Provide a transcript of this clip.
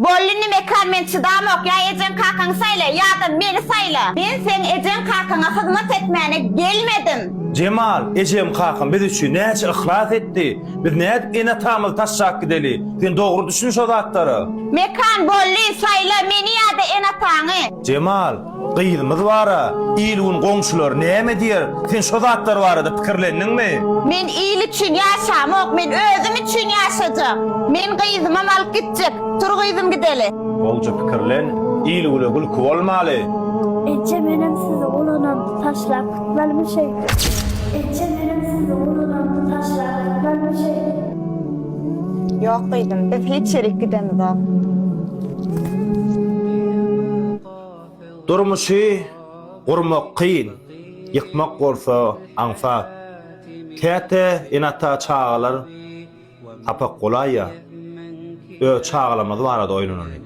Boldy indi Mekan men çydamok ýa ejeň kakaňy saýla ýa-da meni saýla. Men seň ejeň kakaňa hyzmat etmäne gelmedim. Jemal, ejem kakam biz üçin näçe yhlas etdi. Biz nädip ene-atamyzy taşlap gideli? Sen dogry düşün şo zatlara. Mekan, boldy, saýla meni ýa-da ene-ataňy. Jemal, gyzymyz bar-a, il-gün goňşular näme diýer? Sen şo zatlar barada pikirlendiňmi? Men il üçin ýaşamok, men özüm üçin ýaşajak. Men gyzymam alyp gitjek. Tur gyzym gideli. Gowja pikirlen, il-güne gülki bolmaly. Eje menem sizi ulanamda taşlap gitmelimi şeýdip. Eje menem sizi ulanamda taşlap gitmelimi şeýdip. Ýok gyzym, biz hiç ýerik gidemizok. Durmuşy gurmak kyn, ýykmak bolsa aňsat. Käte ene-ata çagalar sapak bolaýýar. Öz çagalarymyz barada oýlanaly.